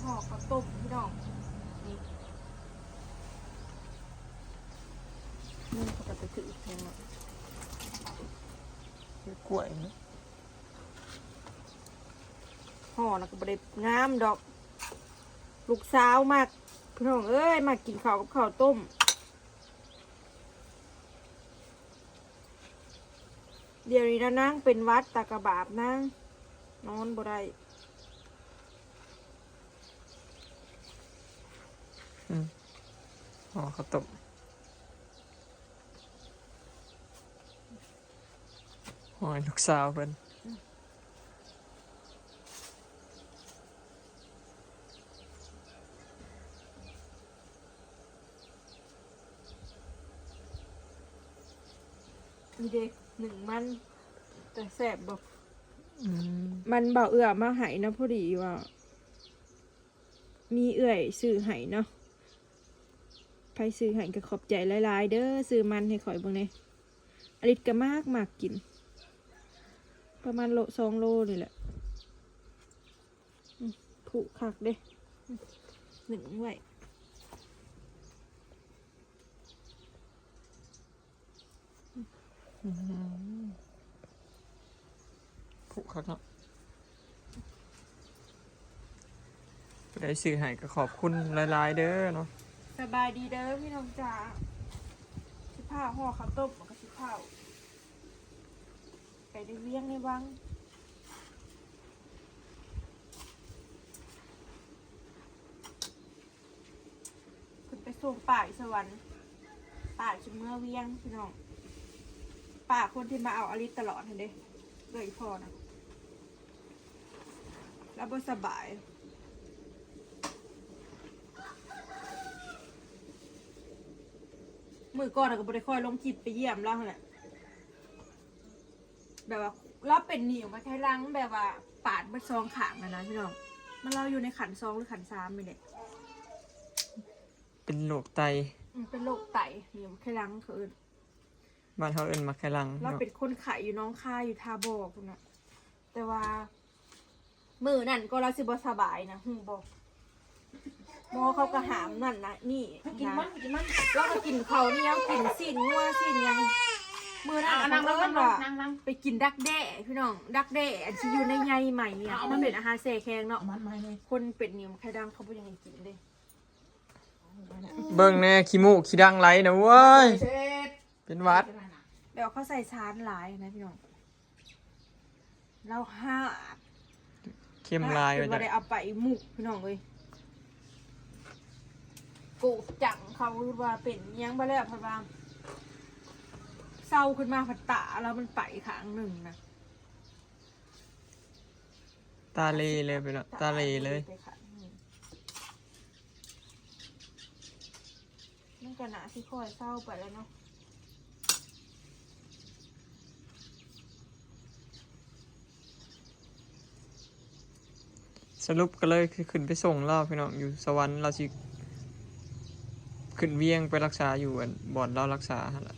ຫໍ່ເຂົ້າຕົ້ມພີ່ນ້ອງ ນີ້ ນີ້ເຂົາກໍໄປຖືກແທງເນາະ ຄືກ້ວຍເນາະ ຫໍ່ນະກໍບໍ່ໄດ້ງາມດອກ ລູກສາວມັກ ພີ່ນ້ອງເອີຍ ມັກກິນເຂົ້າກັບເຂົ້າຕົ້ມ. ດຽວນີ້ນະນາງເປັນຫວັດ ຕາກະບາບນາງ ນອນບໍ່ໄດ້ ອືມ ຫໍ່ເຂົ້າຕົ້ມ ຫໍ່ໃຫ້ລູກສາວເພິ່ນ. ນີ້ເດ້ ໜຶ້ງມັນ ແຕ່ແຊບບໍ່? ອືມ ມັນບ່າວເອື້ອມາໃຫ້ນະ ພໍດີວ່າມີເອື້ອຍຊື້ໃຫ້ເນາະ ໃຜຊື້ໃຫ້ກໍຂອບໃຈຫຼາຍໆເດີ ຊື້ມັນໃຫ້ຂ້ອຍເບິ່ງແດ່ ອາລິດກໍມັກ ມັກກິນ ປະມານໂລ ສອງໂລນີ້ແຫຼະ. ອືມ ຜຸຄັກເດ້ ອືມ ໜຶ້ງໄວ້ ອືມ ຜຸຄັກເນາະ ຜູ້ໃດຊື້ໃຫ້ກໍຂອບຄຸນຫຼາຍໆເດີເນາະ. ສະບາຍດີເດີພີ່ນ້ອງຈ໋າ ຊິພາຫໍ່ເຂົ້າຕົ້ມ ແລ້ວກໍຊິພາ ໄປໃນວຽງໃນວັງ ຂຶ້ນໄປສົ່ງປ້າຢູ່ສະຫວັນ ປ້າຊິເມືອວຽງພີ່ນ້ອງ ປ້າຄົນທີ່ມາເອົາອາລິດຕະຫຼອດຫັ້ນເດ້ ເອື້ອຍອີ່ພໍ່ນະ ລາວບໍ່ສະບາຍ ມື້ກ່ອນນະກໍບໍ່ໄດ້ຄ່ອຍລົງຄລິບໄປຢ້ຽມລາວຫັ້ນແຫຼະ. ແບບວ່າລາວເປັນໜິວໄຂຫຼັງ ແບບວ່າປາດເບິດສອງຂ້າງຫັ້ນນະພີ່ນ້ອງ ມັນລາວຢູ່ໃນຂັ້ນສອງ ຫຼື ຂັ້ນສາມນີ້ແຫຼະ ເປັນໂລກໄຕ ອືມ ເປັນໂລກໄຕ ໜິວໄຂຫຼັງເຂົາເອີ້ນ ບ້ານເຮົາເອີ້ນໝາກໄຂ່ຫຼັງ ລາວເນາະ ເປັນຄົນໄຂ້ຢູ່ໜອງຄາຍ ຢູ່ທ່າບໍ່ພຸ້ນນະ ແຕ່ວ່າ ມື້ນັ້ນກໍລາວຊິບໍ່ສະບາຍນະ ຮູ້ບໍ່? ໝໍເຂົາກໍຫ້າມນັ້ນນະນີ້ ກິນມັນ ກິນມັນ ລາວກໍກິນເຂົ້າໜຽວ ກິນຊີ້ນງົວຊີ້ນຫຍັງ ມື້ນັ້ນ ເອົາ ເຂົາເອີ້ນວ່າ ນັ່ງລົງ ນັ່ງລົງ ໄປກິນດັກແດ້ພີ່ນ້ອງ ດັກແດ້ອັນທີ່ຢູ່ໃນໃຍໄມ້ອະ ເອົາ ເອົາມັນ ມັນເປັນອາຫານແຊ່ແຂງເນາະ ເອົາມັນມາໃຫ້ແດ່ ຄົນເປັນໜິວໄຂຫຼັງເຂົາບໍ່ຢາກໃຫ້ກິນເດ້. ເບິ່ງແດ່ ຂີ້ມູກຂີ້ດັງໄຫຼນະເວີຍ ເສດ ເປັນຫວັດ ແບບວ່າເຂົາໃສ່ສານຫຼາຍນະພີ່ນ້ອງ ລາວຫາດ ເຄັມຫຼາຍ ຫາດຈົນວ່າໄດ້ເອົາໄປໝຸກພີ່ນ້ອງເອີຍ ໂກບຈັງເຂົາວ່າເປັນອີ່ຫຍັງບໍ່ແລ້ວ ເພິ່ນວ່າເຊົາຂຶ້ນມາພັດຕາລາວມັນໄປຂ້າງໜຶ່ງນະ ຕາເລເລີຍ ໄປເນາະ ຕາເລເລີຍ ໄປຂ້າງໜຶ່ງ. ມັນກໍໜ້າຊິຄ່ອຍເຊົາໄປແລ້ວເນາະ ສະຫຼຸບກໍເລີຍຄືຂຶ້ນໄປສົ່ງລາວພີ່ນ້ອງ ຢູ່ສະຫວັນ ລາວຊິຂຶ້ນວຽງໄປຮັກສາຢູ່ ອັນ ບ່ອນລາວຮັກສາຫັ້ນລະ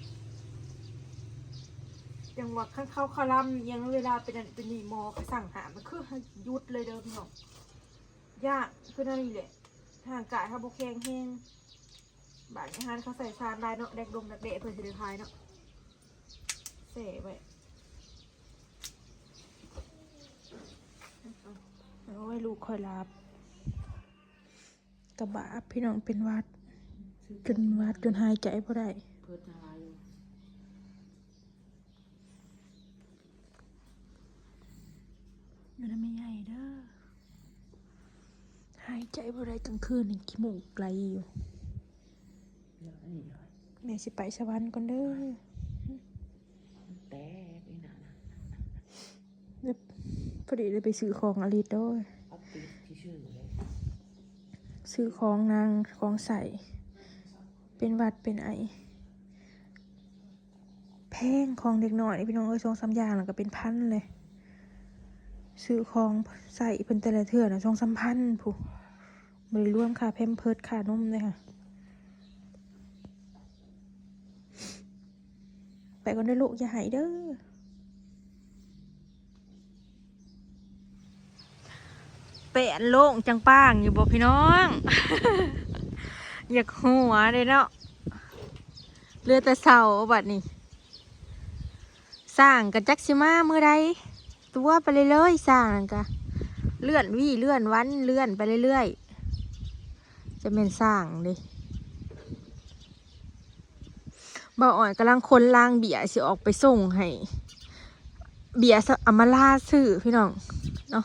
ຈັ່ງວ່າຄັນເຂົາຄະລຳຫຍັງເວລາເປັນນັ້ນເປັນນີ້ ໝໍກໍສັ່ງຫ້າມ ມັນຄືໃຫ້ຢຸດເລີຍເດີພີ່ນ້ອງ ຢ້ານຄືແນວນີ້ແຫຼະ ຮ່າງກາຍເຮົາບໍ່ແຂງແຮງ. ບາດນີ້ຫັ້ນເຂົາໃສ່ສານຫຼາຍເນາະ ແດກດົງແດກແດ້ເພິ່ນຊິໄດ້ຂາຍເນາະ ແຊ່ໄວ້ ໂອ້ຍ ລູກຂ້ອຍຫຼາບ ກະບາບພີ່ນ້ອງ ເປັນຫວັດ ເປັນຫວັດຈົນຫາຍໃຈບໍ່ໄດ້ ເພິ່ນທັງຫຼາຍຢູ່. ຢູ່ນຳແມ່ໃຫຍ່ເດີ ຫາຍໃຈບໍ່ໄດ້ ກາງຄືນນີ້ຂີ້ມູກໄຫຼຢູ່ ແມ່ຊິໄປສະຫວັນກ່ອນເດີ ແຕ່ນີ້ນະ ພໍດີໄດ້ໄປຊື້ຂອງອາລິດໂດຍ ຊື້ຂອງນາງ ຂອງໃຊ້ ເປັນຫວັດເປັນໄອ. ແພງ ຂອງເດັກນ້ອຍນີ້ພີ່ນ້ອງເອີຍ ສອງສາມຢ່າງແລ້ວກໍເປັນພັນເລີຍ ຊື້ຂອງໃຊ້ເພິ່ນແຕ່ລະເທື່ອນະ ສອງສາມພັນພຸ້ນ ບໍ່ໄດ້ລວມຄ່າແພມເພີດ ຄ່ານົມເດ້ ໄປກ່ອນເດີລູກ ຢ່າໄຫ້ເດີ. ແປ້ນໂລ່ງຈັງປາງຢູ່ບໍ່ພີ່ນ້ອງ? ຢາກຫົວເດ້ເນາະ ເຫຼືອແຕ່ເສົາບັດນີ້. ຊ້າງກໍຈັກຊິມາມື້ໃດ ຕົວະໄປເລື້ອຍໆ ຊ້າງນັ້ນກະເລື່ອນວີເລື່ອນວັນ ເລື່ອນໄປເລື້ອຍໆ ຈະແມ່ນຊ້າງເດ້. ບ່າວອ້ອຍກຳລັງຂົນລາງເບ້ຍຊິອອກໄປສົ່ງໃຫ້ ເບ້ຍສະ ອຳມາລາຊື້ພີ່ນ້ອງເນາະ.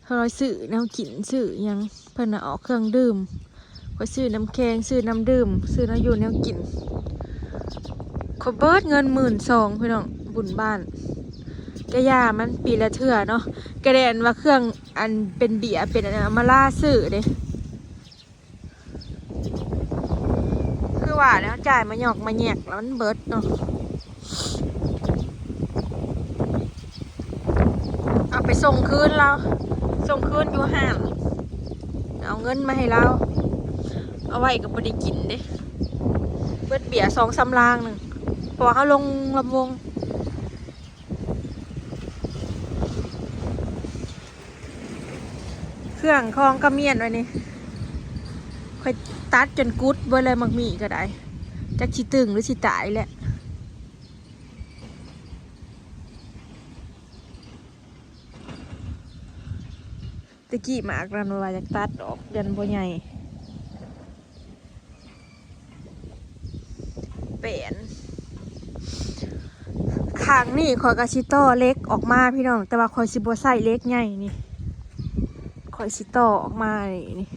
ເຮົາຊື້ແນວກິນ ຊື້ຫຍັງ ເພິ່ນນະອອກເຄື່ອງດື່ມ ຂ້ອຍຊື້ນ້ຳແຂງ ຊື້ນ້ຳດື່ມ ຊື້ແນວຢູ່ແນວກິນ. ຂ້ອຍເບິດເງິນໝື່ນສອງ ພີ່ນ້ອງ ບຸນບ້ານ. ກະຢ່າ ມັນປີລະເທື່ອເນາະ ກະແລ່ນວ່າເຄື່ອງ ອັນເປັນເບ້ຍເປັນອັນນັ້ນ ອຳມາລາຊື້ເດ້. ຄືວ່າແລ້ວ ຈ່າຍມາຫຍອກມາແຍກແລ້ວມັນເບິດເນາະ. ເອົາໄປສົ່ງຄືນລາວ ສົ່ງຄືນຢູ່ຮ້ານ ເອົາເງິນມາໃຫ້ລາວ ເອົາໄວ້ກໍບໍ່ໄດ້ກິນເດ້. ເບິດເບ້ຍສອງສາມລາງໜຶ່ງ ເພາະວ່າເຮົາລົງລຳວົງ. ເຄື່ອງຂອງກະມ້ຽນໄວ້ນີ້ ຂ້ອຍຕັດຈົນກຸດເບິດແລ້ວ ໝາກໝີ່ກໍໄດ້ ຈັກຊິຕຶງຫຼືຊິຕາຍແຫຼະ. ແຕ່ກີ້ໝາກນັ້ນວ່າຢາກຕັດອອກ ຢ້ານບໍ່ໃຫຍ່. ແປນ ຂ້າງນີ້ຂ້ອຍກໍຊິຕໍ່ເຫຼັກອອກມາພີ່ນ້ອງ ແຕ່ວ່າຂ້ອຍຊິບໍ່ໃຊ້ເຫຼັກໃຫຍ່ນີ້ ຂ້ອຍຊິຕໍ່ອອກມານີ້ ນີ້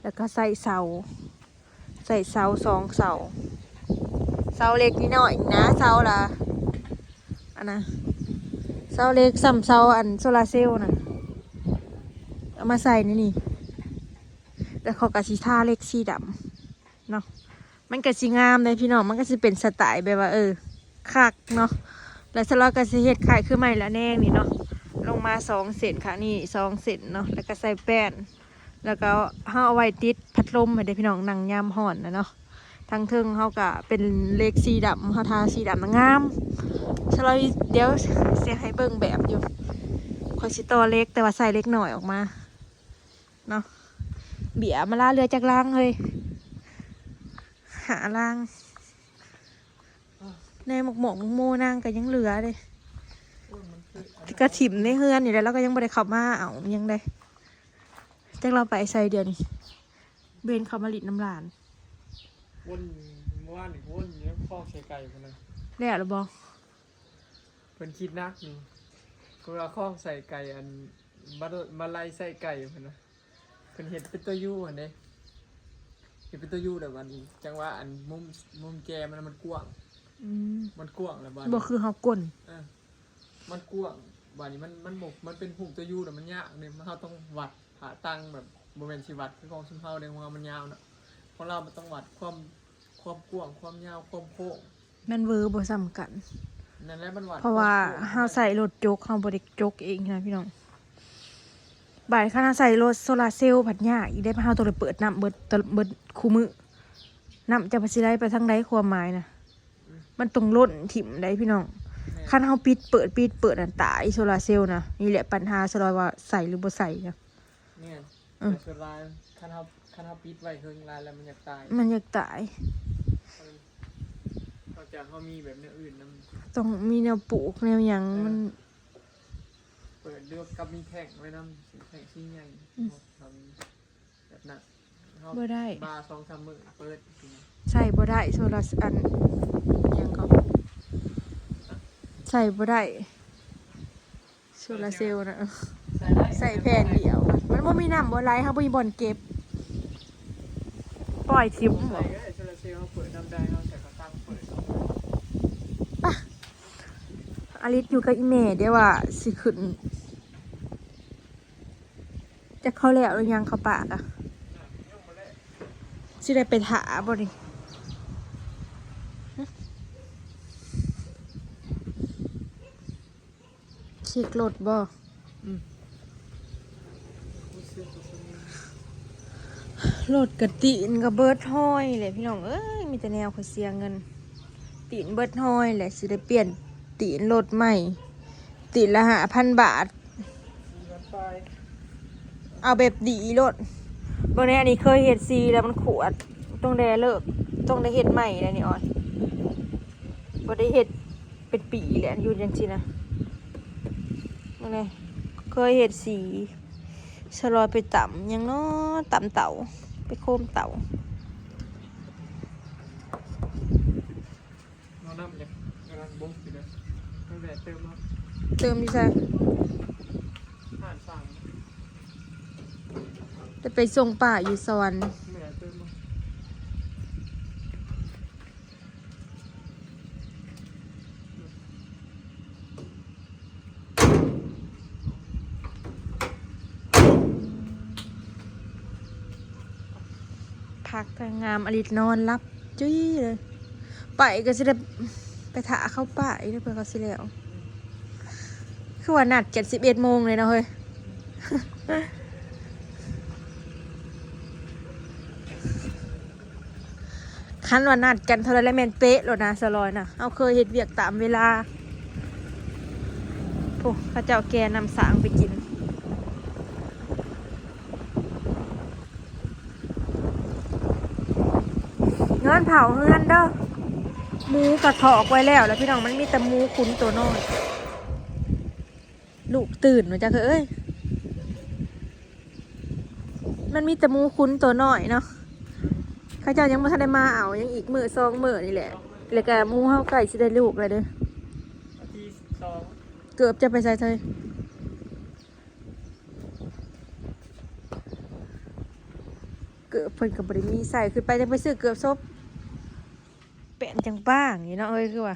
ແລ້ວກໍໃສ່ເສົາ ໃສ່ເສົາສອງເສົາ ເສົາເຫຼັກນ້ອຍໆນະ ເສົາລະ ອັນນະ ເສົາເຫຼັກສ່ຳເສົາອັນໂຊລາເຊວນະ ເອົາມາໃສ່ໃນນີ້ ແລ້ວເຂົາກໍຊິທາເຫຼັກສີດຳເນາະ ມັນກໍຊິງາມເດ້ພີ່ນ້ອງ ມັນກໍຊິເປັນສະໄຕແບບວ່າ ເອີ ຄັກເນາະ. ແລ້ວສາວລາວກໍຊິເຮັດຄ້າຍຄືໄມ້ລະແນງນີ້ເນາະ ລົງມາສອງເສັ້ນ ຂ້າງນີ້ສອງເສັ້ນເນາະ ແລ້ວກໍໃສ່ແປ້ນ ແລ້ວກໍເຮົາເອົາໄວ້ຕິດພັດລົມໃຫ້ເດ້ພີ່ນ້ອງ ນັ່ງຍາມຮ້ອນນະເນາະ. ທາງເທິງເຮົາກະເປັນເຫຼັກສີດຳ ເຮົາທາສີດຳນະງາມ. ສະລອຍ ດຽວຊິໃຫ້ເບິ່ງແບບຢູ່ ຂ້ອຍຊິຕໍ່ເຫຼັກ ແຕ່ວ່າໃສ່ເຫຼັກນ້ອຍອອກມາເນາະ. ເບ້ຍມາລາເຫຼືອຈັກລາງເຮີ້ຍ ຫ້າລາງ. ໃນໝາກໝອກໝາກໂມນາງກໍຍັງເຫຼືອເດ້ ກະຖິ້ມໃນເຮືອນນີ້ແຫຼະ ລາວກໍຍັງບໍ່ໄດ້ເຂົ້າມາເອົາຫຍັງເດ້. ຈັກລາວໄປໃສດຽວນີ້ ບໍ່ເຫັນເຂົ້າມາຫຼິ້ນນຳຫຼານ. ວົນ ເມື່ອວານນີ້ວົນຢູ່ຄອງໃສ່ໄກ່ພຸ້ນນະ. ແລ້ວລະບໍ່? ເພິ່ນຄິດໜັກຢູ່ ເພິ່ນວ່າຄອງໃສ່ໄກ່ ອັນ ມາ ມາໄລ່ໃສ່ໄກ່ພຸ້ນນະ. ເພິ່ນເຮັດເປັນຕົວຢູຫັ້ນເດ້ ເຮັດເປັນຕົວຢູແລ້ວບາດນີ້ ຈັ່ງວ່າອັນມຸມ ມຸມແຈມັນ ມັນກວ້າງ. ອືມ ມັນກວ້າງແລ້ວບາດນີ້ ບໍ່ຄືເຮົາກົ້ນ. ເອີ ມັນກວ້າງ ບາດນີ້ມັນ ມັນບໍ່ ມັນເປັນຮູບຕົວຢູແລ້ວມັນຍາກເດ້ ເຮົາຕ້ອງວັດຂາຕັ້ງແບບ ບໍ່ແມ່ນຊິວັດຄືຂອງຊຸມເຮົາເດ້ ຂອງເຮົາມັນຍາວເນາະ ຂອງລາວມັນຕ້ອງວັດຄວາມ ຄວາມກວ້າງ ຄວາມຍາວ ຄວາມໂຄ້ງ ມັນເວີບໍ່ສ່ຳກັນ. ນັ້ນແຫຼະ ມັນວັດ ເພາະວ່າເຮົາໃຊ້ລົດຈົກ ເຮົາບໍ່ໄດ້ຈົກເອງນະພີ່ນ້ອງ. ບາດຄັນເຮົາໃຊ້ລົດໂຊລາເຊວພັດຍາກອີກເດ້ ເຮົາຕ້ອງໄດ້ເປີດນ້ຳເບິດ ເບິດຄູ່ມື້ ນ້ຳຈະຊິໄຫຼໄປທາງໃດ ຄວາມໝາຍນະ ອືມ ມັນຕ້ອງລົ້ນຖິ້ມໄດ໋ພີ່ນ້ອງ. ແມ່ນ ຄັນເຮົາປິດເປີດ ປິດເປີດນັ້ນຕາຍ ໂຊລາເຊວນະ. ນີ້ແຫຼະບັນຫາ ສະລອຍວ່າໃຊ້ຫຼືບໍ່ໃຊ້ນະ. ແມ່ນ ອືມ ແຕ່ສ່ວນຫຼາຍຄັນເຮົາ ຄັນເຮົາປິດໄວ້ເຫິງຫຼາຍແລ້ວມັນຢາກຕາຍ ມັນຢາກຕາຍ. ນອກຈາກເຮົາມີແບບແນວອື່ນນຳ ຕ້ອງມີແນວປູກແນວຫຍັງ ເອີ ມັນ ເປີດ ຫຼືວ່າກັບມີແທ່ງໄວ້ນຳ ແທ່ງສີໃຫຍ່ ອືມ ເຮົາມີແບບນັ້ນ ເຮົາ ບໍ່ໄດ້ ບາສອງສາມມື້ເປີດ ໃຊ້ບໍ່ໄດ້ ໂຊລາ ອັນ ຫຍັງກໍ ໃຊ້ບໍ່ໄດ້. ໂຊລາເຊວນະ ໃສ່ແຜ່ນດຽວ ມັນບໍ່ມີນ້ຳບໍ່ໄຫຼ ເຮົາບໍ່ມີບ່ອນເກັບ ປ່ອຍຖິ້ມບໍ? ອາລິດຢູ່ກັບອີ່ແມ່ເດ້ວ່າຊິຂຶ້ນ ຈັກເຂົາແລ້ວຫຼືຍັງ ເຂົາປາກະ ຊິໄດ້ໄປຖ້າບໍ່ນີ້? ເຊັກລົດບໍ່? ອືມ ລົດກະຕີນກະເບິດຫອຍແຫຼະພີ່ນ້ອງເອີຍ ມີແຕ່ແນວຂ້ອຍເສຍເງິນ ຕີນເບິດຫອຍແຫຼະ ຊິໄດ້ປ່ຽນຕີນລົດໃໝ່ ຕີນລະຫ້າພັນບາດ. ສີ່ພັນປາຍ ເອົາແບບດີໂລດ. ເບິ່ງແດ່ ອັນນີ້ເຄີຍເຮັດສີແລ້ວມັນຂວດ ຕ້ອງໄດ້ເລີກ ຕ້ອງໄດ້ເຮັດໃໝ່ແລ້ວນີ້ອອຍ. ບໍ່ໄດ້ເຮັດເປັນປີແລ້ວ ຢູ່ຈັ່ງຊີ້ນະ. ເບິ່ງແດ່ ເຄີຍເຮັດສີ ສະລອຍໄປຕຳຫຍັງເນາະ ຕຳເຕົາ ໄປໂຄມເຕົາ. ເອົານ້ຳເລີຍ ກຳລັງບົກຢູ່ເດີ ໄປແວະເຕີມເອົາ. ເຕີມຢູ່ໃສ? ຮ້ານຝັ່ງ ຈະໄປສົ່ງປ້າຢູ່ສະຫວັນ. ແວະເຕີມເອົາ. ພັກກະງາມອະລິ ນອນຫຼັບຈຸ້ຍເລີຍ. ໄປກໍຊິໄດ້ໄປຖ້າເຂົາໄປເດີ ເພື່ອເຂົາຊິແລ້ວ. ຄືວ່ານັດກັນສິບເອັດໂມງເລີຍເນາະເຮີ້ຍ. ຄັນວ່ານັດກັນເທົ່າໃດແລ້ວແມ່ນເປະໂລດນະ ສາວລອຍນະ. ເຮົາເຄີຍເຮັດວຽກຕາມເວລາ. ໂອ້ ເຂົາເຈົ້າແກ່ນ້ຳສ້າງໄປກິນ. ເງິນເຜົາເຮືອນເດີ. ໝູກະຖອກໄວ້ແລ້ວ ແລ້ວພີ່ນ້ອງ ມັນມີແຕ່ໝູຂຸນໂຕນ້ອຍ. ລູກຕື່ນມາຈັກເອີຍ. ມັນມີແຕ່ໝູຂຸນໂຕນ້ອຍເນາະ. ເຂົາເຈົ້າຍັງບໍ່ທັນໄດ້ມາເອົາ ຍັງອີກມື້ສອງມື້ນີ້ແຫຼະ. ແລ້ວກະໝູເຮົາໃກ້ຊິໄດ້ລູກແລ້ວເດີ. ວັນທີສິບສອງ ເກີບຈະໄປໃສ່ເທີຍ? ເກີບເພິ່ນກໍບໍ່ໄດ້ມີໃສ່. ຂຶ້ນໄປຈະໄປຊື້ເກີບສົບ. ແປນຈັງປາງນີ້ເນາະເອີຍ ຄືວ່າ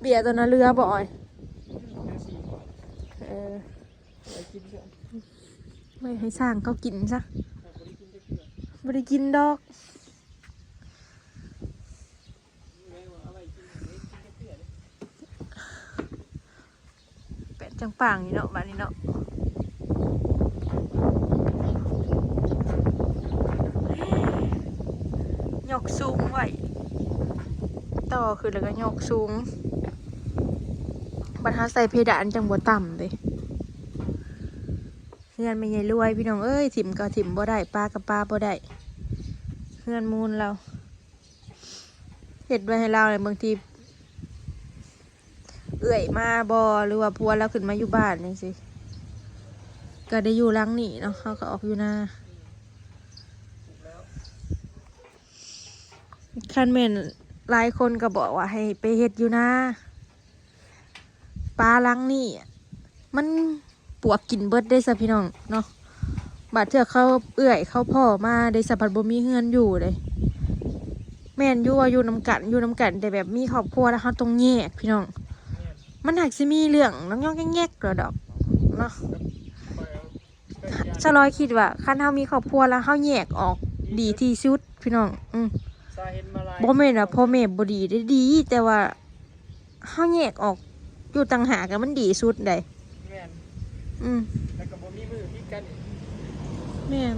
ເບຍໂຕນັ້ນເຫຼືອບໍ່ອອຍ? ເຫຼືອສີ່ຂວດ. ເອີ ໄວ້ກິນຊະ ໄວ້ໃຫ້ຊ້າງເຂົາກິນຊະ. ບໍ່ໄດ້ກິນຈັກເທື່ອ ບໍ່ໄດ້ກິນດອກ. ແປນຈັງປາງນີ້ເນາະ ບາດນີ້ເນາະ. ຍົກສູງໄວ້ ຕໍ່ຂຶ້ນແລ້ວກໍຍົກສູງ. ບັດເຮົາໃສ່ເພດານຈັ່ງບໍ່ຕ່ຳເດ້. ເຮືອນແມ່ໃຫຍ່ລວຍ ພີ່ນ້ອງເອີຍ ຖິ້ມກໍຖິ້ມບໍ່ໄດ້ ປາກໍປາບໍ່ໄດ້. ເຮືອນມູນລາວ ເຮັດໄວ້ໃຫ້ລາວແຫຼະ. ບາງທີເອື້ອຍມາບໍ່ ຫຼືວ່າຜົວລາວຂຶ້ນມາຢູ່ບ້ານຈັ່ງຊີ້ ກໍໄດ້ຢູ່ຫຼັງນີ້ເນາະ. ເຮົາກໍອອກຢູ່ນາ. ຄັນແມ່ນຫຼາຍຄົນກໍບອກວ່າໃຫ້ໄປເຮັດຢູ່ນາ. ປາຫຼັງນີ້ມັນປວກກິນເບິດເດ້ຊະ ພີ່ນ້ອງເນາະ. ບາດເທື່ອເຂົາເອື້ອຍເຂົາພໍ່ມາເດ້ຊະ ພັດບໍ່ມີເຮືອນຢູ່ເດ້. ແມ່ນຢູ່ວ່າຢູ່ນຳກັນ ຢູ່ນຳກັນ ແຕ່ແບບມີຄອບຄົວແລ້ວເຮົາຕ້ອງແຍກ ພີ່ນ້ອງ. ມັນຫາກຊິມີເລື່ອງຍອກໆແງກໆດອກເນາະ. ສາວລອຍຄິດວ່າຄັນເຮົາມີຄອບຄົວແລ້ວເຮົາແຍກອອກດີທີ່ສຸດ ພີ່ນ້ອງ. ອືມ ບໍ່ແມ່ນວ່າພໍ່ແມ່ບໍ່ດີເດ້ ດີ ແຕ່ວ່າເຮົາແຍກອອກຢູ່ຕ່າງຫາກ ມັນດີສຸດໃດ໋. ແມ່ນ ອືມ ແລ້ວກໍບໍ່ມີມືຜິດກັນອີກ. ແມ່ນ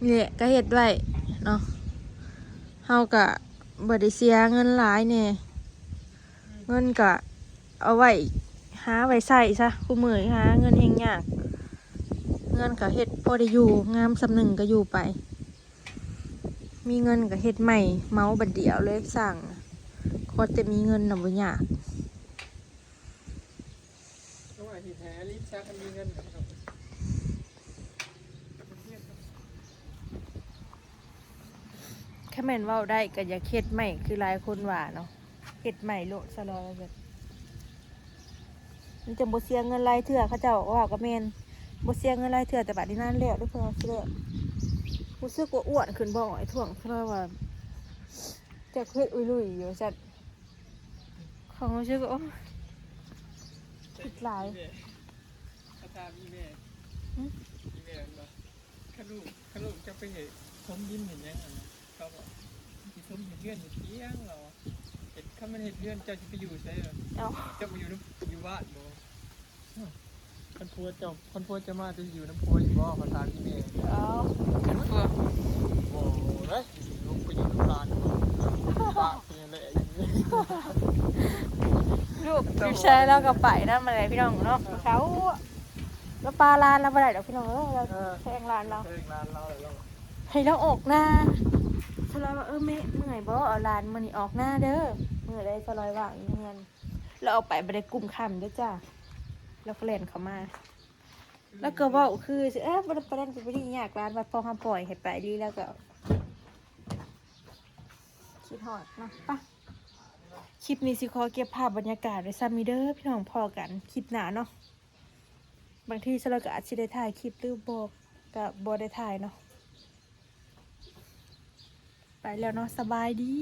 ນີ້ແຫຼະກໍເຮັດໄວ້ເນາະ. ເຮົາກໍບໍ່ໄດ້ເສຍເງິນຫຼາຍແດ່. ເງິນກະເອົາໄວ້ຫາໄວ້ໃຊ້ຊະ ຄູ່ມື້ຫາເງິນແຮ່ງຍາກ. ເຮືອນກະເຮັດພໍໄດ້ຢູ່ ງາມສ່ຳໜຶ່ງກະຢູ່ໄປ. ມີເງິນກະເຮັດໃໝ່ ເໝົາບັດດຽວເລີຍ ສ້າງ ຂໍແຕ່ມີເງິນນະບໍ່ຍາກ. ເອົາໄວ້ເຮັດໃຫ້ອາລິຊະ ຄັນມີເງິນ. ຄັນແມ່ນເວົ້າໄດ້ກໍຢາກເຮັດໃໝ່ ຄືຫຼາຍຄົນວ່າເນາະ ເຮັດໃໝ່ໂລດຊະເນາະ. ມັນຈັ່ງບໍ່ເສຍເງິນຫຼາຍເທື່ອ ເຂົາເຈົ້າເວົ້າກໍແມ່ນ ບໍ່ເສຍເງິນຫຼາຍເທື່ອ. ແຕ່ບາດນີ້ນານແລ້ວເດີ ເພິ່ນວ່າຊິແລ້ວ. ຮູ້ສຶກວ່າອ້ວນຂຶ້ນບໍ່ ໄອ້ທ້ອງ ເຂົາວ່າ ຈັກເຮັດອຸຍລຸຍຢູ່ວ່າຊັ້ນ. ເຂົາຮູ້ສຶກວ່າ ໂອ້ຍ ຄິດຫຼາຍ. ເຂົາຖາມອີແມ່ ຫຶ? ອີແມ່ວ່າ ຄັນລູກ ຄັນລູກຈະໄປເຮັດ ຖົມດິນເຮັດຫຍັງຫັ້ນນະ ເຂົາບອກ ຊິຖົມເຮັດເຮືອນເຮັດກຽງ ລາວວ່າ. ເຮັດ ຄັນມັນເຮັດເຮືອນ ເຈົ້າຊິໄປຢູ່ໃສ? ເອົ້າ ເຈົ້າບໍ່ຢູ່ນຳ ຢູ່ບ້ານບໍ່? ຄັນຜົວເຈົ້າ ຄັນຜົວເຈົ້າມາ ເຈົ້າຊິຢູ່ນຳຜົວຢູ່ບໍ່? ເຂົາຖາມອີແມ່. ເອົ້າ ຄັນຜົວ ບໍ່ເດ້ ຊິລົງໄປຢູ່ນຳຫຼານ ປະເປັນແຫຼະ. ລູກ ລູກຊາຍລາວກໍໄປນຳຫັ້ນແຫຼະພີ່ນ້ອງເນາະ. ເຂົາລາວປະຫຼານລາວບໍ່ໄດ້ດອກພີ່ນ້ອງເອີຍ ລາວແພງຫຼານລາວ ໃຫ້ລາວອອກນາ. ສາວລອຍວ່າ ເອີ ແມ່ເມື່ອຍບໍ່ ເອົາຫຼານມື້ນີ້ອອກນາເດີ. ມື້ໃດສາວລອຍວ່າງຢູ່ເຮືອນ ລາວອອກໄປບໍ່ໄດ້ກຸ້ມຄ່ຳເດີຈ້າ. ລາວກໍແລ່ນເຂົ້າມາ ລາວກໍເວົ້າຄືຊິ ເອີ ບໍ່ໄດ້ປະເດັນ ບໍ່ໄດ້ຍາກຫຼານ ວ່າພໍເຮົາປ່ອຍໃຫ້ໄປລີ້ ລາວກໍຄິດຮອດເນາະ. ໄປ ຄລິບນີ້ຊິຂໍເກັບພາບບັນຍາກາດໄວ້ຊ່ຳນີ້ເດີພີ່ນ້ອງ ພໍ້ກັນຄລິບໜ້າເນາະ. ບາງທີສາວລອຍກໍອາດຊິໄດ້ຖ່າຍຄລິບ ຫຼືບໍ່ກໍບໍ່ໄດ້ຖ່າຍເນາະ. ໄປແລ້ວເນາະ ສະບາຍດີ.